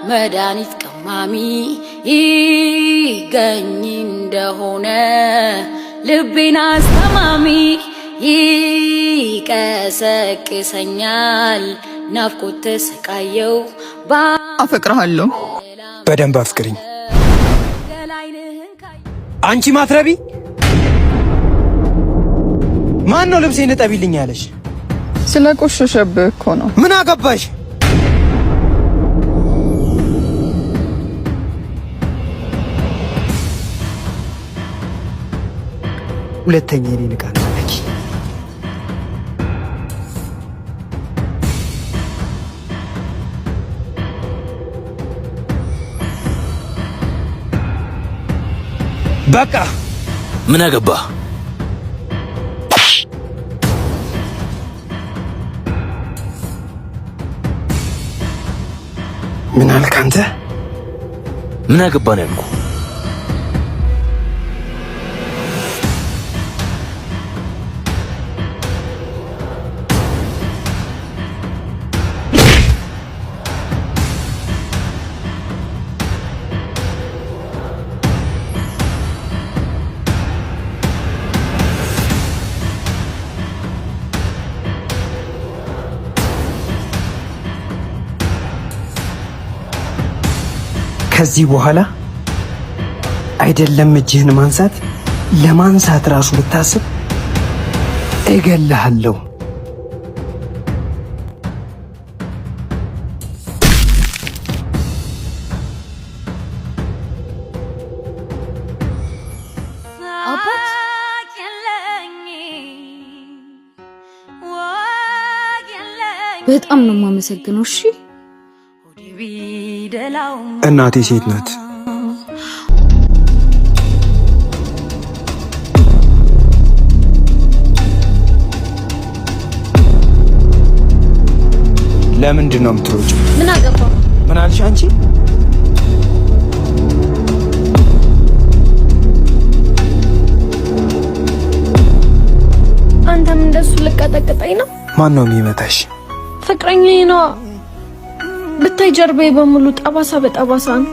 መድኃኒት ቀማሚ ይገኝ እንደሆነ ልቤን አስተማሚ ይቀሰቅሰኛል ናፍቆት ተሰቃየው። አፈቅርሃለሁ። በደንብ አፍቅሪኝ። አንቺ ማትረቢ ማን ነው ልብሴን እጠቢልኝ ያለሽ? ስለቆሸሸብህ እኮ ነው። ምን አገባሽ? ሁለተኛ የኔን ዕቃ እንዳትነኪ። በቃ ምን አገባ? ምን አልክ አንተ? ምን አገባ ነው ያልኩህ። ከዚህ በኋላ አይደለም እጅህን ማንሳት፣ ለማንሳት ራሱ ብታስብ እገልሃለሁ። አባት በጣም ነው የማመሰግነው። እሺ እናቴ ሴት ናት። ለምንድን ነው የምትሮጪው? ምን አገባ? ምን አልሽ አንቺ? አንተም እንደሱ ልቀጠቅጠኝ ነው? ማን ነው የሚመታሽ? ፍቅረኛዬ ነዋ። ብታይ ጀርባዬ በሙሉ ጠባሳ በጠባሳ ነው።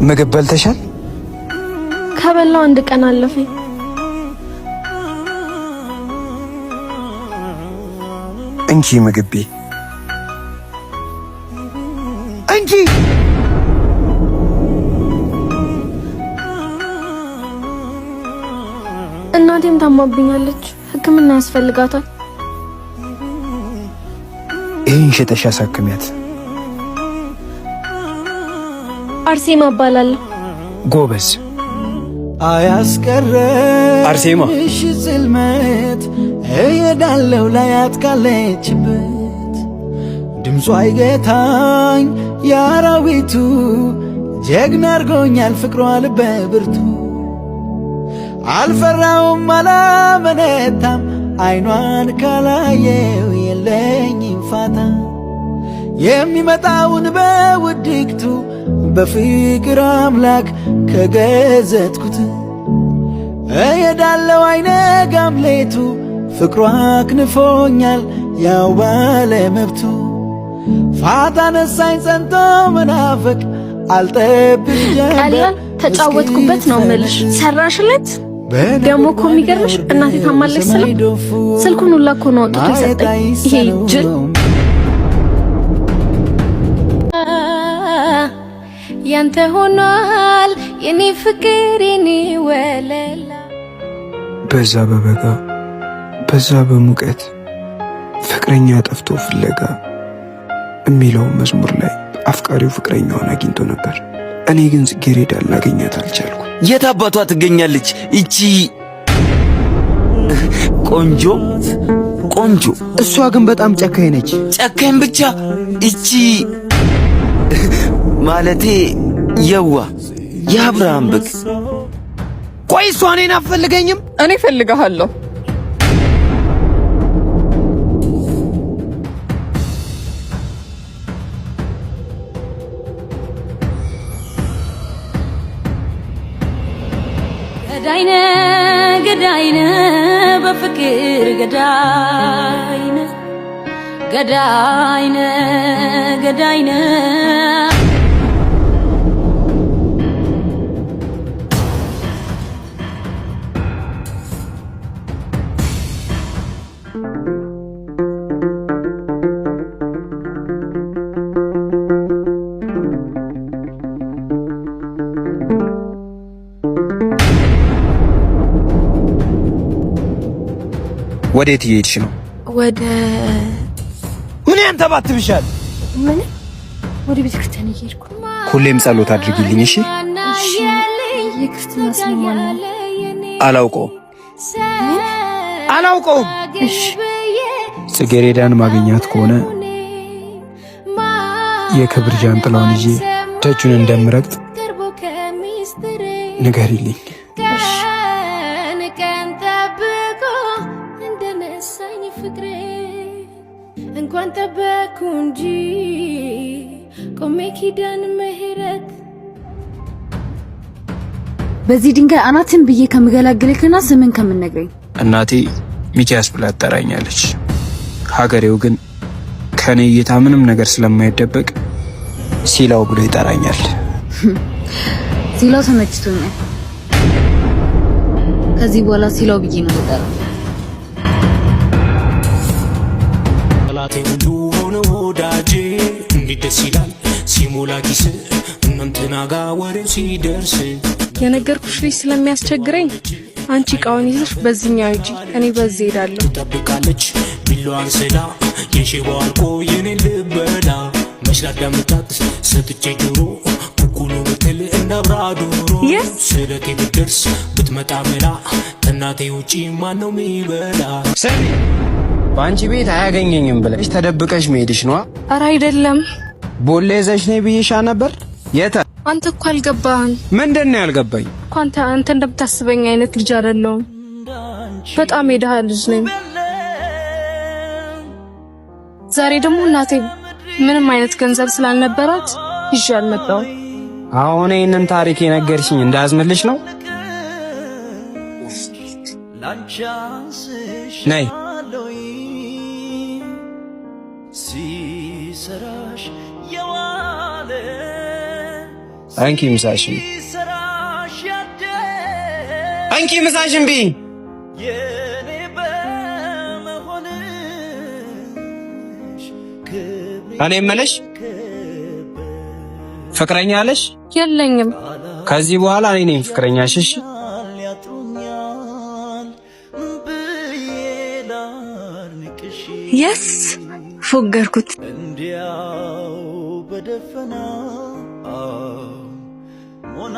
ምግብ በልተሻል? ከበላው አንድ ቀን አለፈኝ። እንኪ ምግቤ እንኪ። እናቴም ታማብኛለች፣ ሕክምና ያስፈልጋታል። ይህን ሽጠሽ አሳክሚያት። አርሴማ እባላለሁ። ጎበዝ አያስቀረሽ አርሴማ። ጽልመት እሄዳለሁ ላያት ካለችበት ድምጿ አይገታኝ የአራዊቱ ጀግና አርጎኛል ፍቅሯ ልበ ብርቱ አልፈራውም አላመነታም አይኗን ካላየው የለኝም ፋታ የሚመጣውን በውድቅቱ በፍቅር አምላክ ከገዘትኩት እሄዳለሁ አይነጋም ሌቱ ፍቅሯ አክንፎኛል ያው ባለ መብቱ ፋታ ነሳኝ ጸንቶ መናፈቅ አልጠብቅ ጀንበር ቀላል ተጫወትኩበት ነው ምልሽ። ሰራሽለት ደግሞ እኮ የሚገርምሽ እናቴ ታማለች ስለው ስልኩን ሁላ እኮ ነው አውጥቶ የሰጠኝ ይሄ ጅል። ያንተ ሆኗል የኔ ፍቅር የኔ ወለላ። በዛ በበጋ በዛ በሙቀት ፍቅረኛ ጠፍቶ ፍለጋ የሚለው መዝሙር ላይ አፍቃሪው ፍቅረኛዋን አግኝቶ ነበር። እኔ ግን ጽጌረዳ ላገኛት አልቻልኩ። የት አባቷ ትገኛለች እቺ ቆንጆ ቆንጆ? እሷ ግን በጣም ጨካኝ ነች። ጨካኝ ብቻ እቺ ማለቴ የዋ የአብርሃም በግ። ቆይ እሷ እኔን አትፈልገኝም? እኔ እፈልግሃለሁ። ገዳይነ ገዳይ ገዳይነ በፍቅር ገዳይነ ገዳይነ ገዳይነ። ወዴት እየሄድሽ ነው? ወደ ምን ያንተባትብሻል? ምን? ወደ ቤተ ክርስቲያን እየሄድኩ። ሁሌም ጸሎት አድርጊልኝ እሺ። እሺ። የክርስትና ስም ማን ነው? አላውቀውም አላውቀውም። እሺ። ጽጌሬዳን ማግኛት ከሆነ የክብር ጃንጥላውን ይዤ ደጁን እንደምረግጥ ንገሪልኝ። ቀን ቀን ጠብቆ እንደነሳኝ ፍቅሬ እንኳን ጠበቅኩ እንጂ ቆሜ ኪዳን ምህረት በዚህ ድንጋይ አናትን ብዬ ከምገላግልክና ስምን ከምነግረኝ እናቴ ሚኪያስ ብላ ትጠራኛለች። ሀገሬው ግን ከኔ እይታ ምንም ነገር ስለማይደበቅ ሲላው ብሎ ይጠራኛል። ሲላው ተመችቶኛል። ከዚህ በኋላ ሲላው ብዬ ነው የምጠራው። ጠላቴ ሁሉ ሆነ ወዳጄ፣ እንዴት ደስ ይላል ሲሞላ ኪስ እናንተና ጋ ወሬው ሲደርስ። የነገርኩሽ ልጅ ስለሚያስቸግረኝ አንቺ እቃውን ይዘሽ በዚህኛው ሂጂ፣ እኔ በዚህ ሄዳለሁ። ትጠብቃለች ቢላዋን ስላ፣ የሼባው አልቆ የኔን ልበላ መች ላዳምጣት ሰጥቼ ጆሮ፣ ኩኩሉ ብትል እንዳብራ ዶሮ። Yes! ስለቴ ብትደርስ ብትመጣ ምላ፣ ከእናቴ ውጪ ማነው ሚበላ? ስሚ፣ በአንቺ ቤት አያገኘኝም ብለሽ ተደብቀሽ መሄድሽ ነዋ። ኧረ አይደለም። ቦሌ ይዘሽ ነይ ብዬሻ ነበር። የተ አንተ እኮ አልገባህም። ምንድን ነው ያልገባኝ? እኮ አንተ እንደምታስበኝ አይነት ልጅ አይደለሁም። በጣም የድሃ ልጅ ነኝ። ዛሬ ደግሞ እናቴ ምንም አይነት ገንዘብ ስላልነበራት ይዤ አልመጣሁም። አሁን ይህንን ታሪክ የነገርሽኝ እንዳዝንልሽ ነው? ነይ። ሲሰራሽ የዋለ አንኪ ምሳሽን፣ ሲሰራሽ ያደረ አንኪ ምሳሽን ቢ። የኔ በመሆንሽ ክብሬ እኔ የምልሽ ፍቅረኛ አለሽ? የለኝም። ከዚህ በኋላ እኔ ነኝ ፍቅረኛሽ። እሺ? ያጥሩኛል ብዬ ላድንቅሽ። Yes፣ ፎገርኩት። እንዲያው በደፈና ሞና